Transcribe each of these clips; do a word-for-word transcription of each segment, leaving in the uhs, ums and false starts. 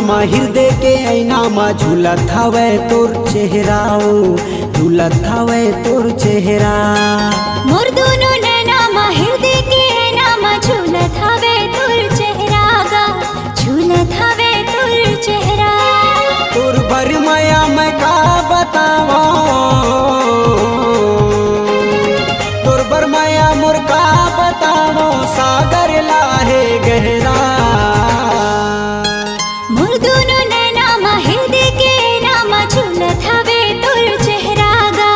मा हिरदे के ऐना मा झूलत हवय तोर चेहरा ओ, झूलत हवय तोर चेहरा। मोर दूनो नैना मा हिरदे के ऐना मा झूलत हवय तोर चेहरा गा, झूलत हवय तोर चेहरा। तोर बर मया मैं का बतावं, तोर बर मया मोर का बतावं, सागर लाहे गहरा। मोर दूनो नैना मा हिरदे के ऐना मा झूलत हवे तोर चेहरा गा,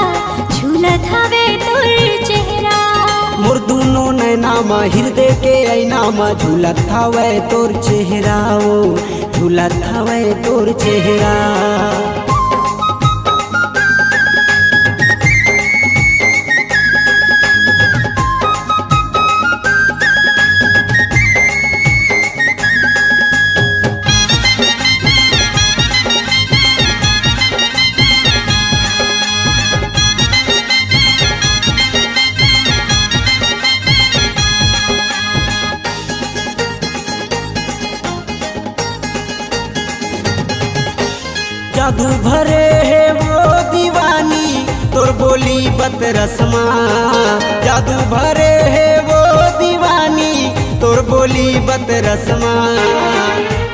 झूलत हवे तोर चेहरा। मोर दूनो नैना मा हिरदे के ऐना मा झूलत हवे तोर चेहरा ओ, झूलत हवे तोर चेहरा। जादू भरे हे वो दीवानी, तोर बोली बतरस मा। जादू भरे हे वो दीवानी, तोर बोली बतरस मा।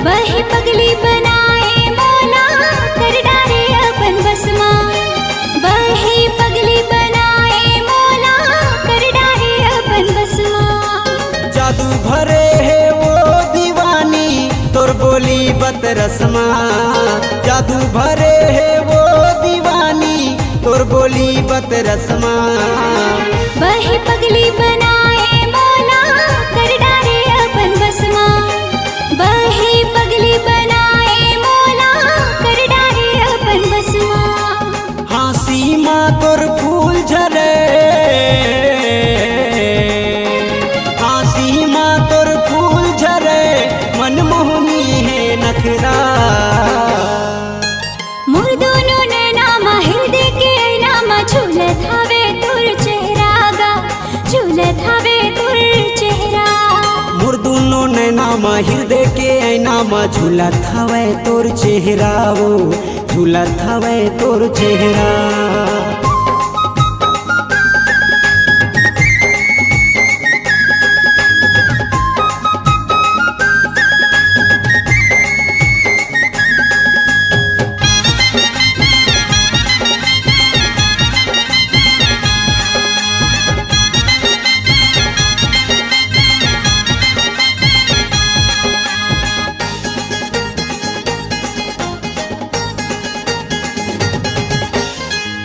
बहे पगली बनाए मोला, कर डारे अपन बस मा। बहे पगली बनाए मोला, कर डारे अपन बस मा। जादू भरे हे वो दीवानी, तोर बोली बतरस मा। जादू भरे हे वो दीवानी, तोर बोली बतरस मा। बहे पगली बनाए मोला, कर डारे अपन बस मा। बहे पगली बनाए मोला, कर डारे अपन बस मा। हाँसी मा तोर फूल झरे, हाँसी मा तोर फूल झरे, मनमोहनी हे नखरा। मोर दूनो नैना मा हिरदे के ऐना मा झूलत हवे तोर चेहरा गा, झूलत हवे तोर चेहरा। मोर दूनो नैना मा हिरदे के ऐना मा झूलत हवे तोर चेहरा ओ, झूलत हवे तोर चेहरा।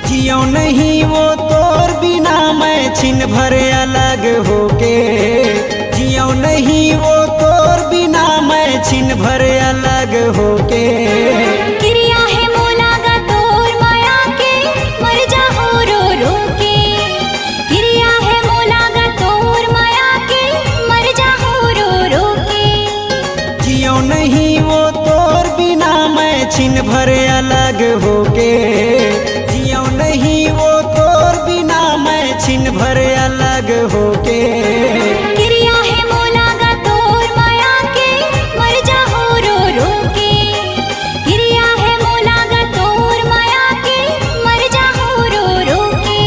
जियो नहीं वो तोर बिना मैं छिन भर अलग होके। जियो नहीं वो तोर बिना मैं छिन भर अलग होके। किरिया हे मोला गा तोर माया के, मर जाहूँ रो रो के। किरिया हे मोला गा तोर माया के, मर जाहूँ रो रो के। जियो नहीं वो तोर बिना मैं छिन भर अलग होके। जियो नहीं वो तोर बिना मैं छिन भर अलग होके। किरिया हे मोला गा तोर माया के, मर जाहूँ रो रो के। किरिया हे मोला गा तोर माया के, मर जाहूँ रो रो के।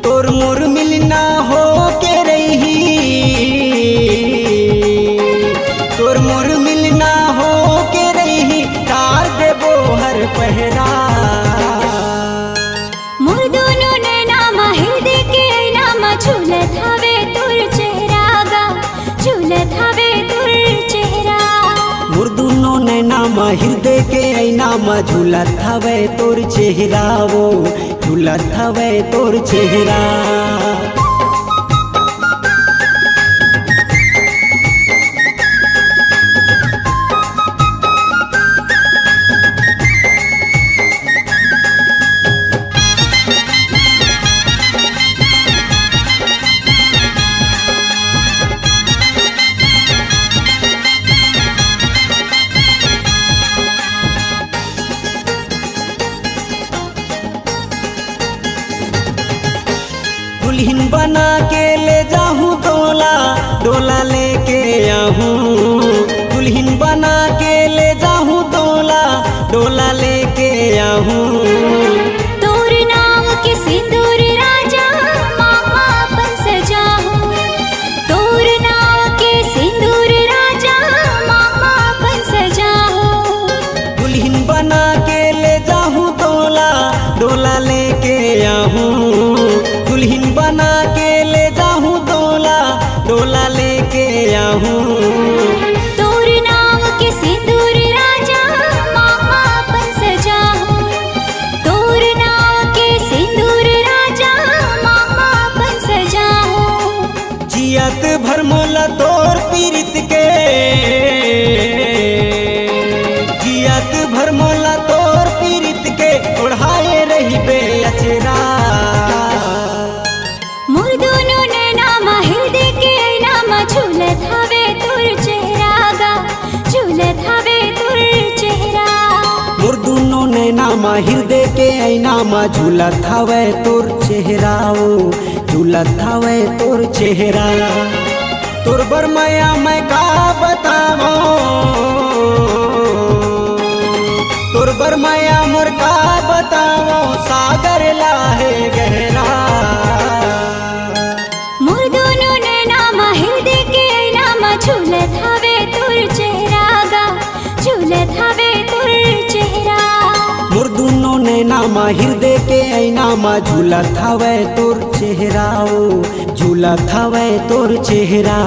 तोर मोर मिलना हो के रही, तोर मोर मिलना हो के रही, तार देबो हर पहरा। मोर दूनो नैना मा हिरदे के ऐना मा झूलत हवे तोर चेहरा गा, झूलत हवे तोर चेहरा। मोर दूनो नैना मा हिरदे के ऐना मा झूलत हवे तोर चेहरा ओ, झूलत हवे तोर चेहरा। दुल्हिन बना के ले जाहूँ डोला, डोला लेके आहूँ। दुल्हिन बना के ले जाहूँ झूलत हवे तोर चेहरा गा, झूलत हवे तोर चेहरा। मोर दुनो नैना मा हिरदे के ऐना मा झूलत हवे तोर चेहरा ओ, झूलत हवे तोर चेहरा। तोर बर मया मैं का बतावो, तोर बर मया मोर का बतावो, सागर ला हे गहरा। मोर दुनो नैना मा हिरदे के ऐना मा झूलत हवे तोर चेहरा गा, झूलत हवे तोर चेहरा। मोर दुनो नैना मा हिरदे के ऐना मा झूलत हवे तोर चेहरा ओ, झूलत हवे तोर चेहरा।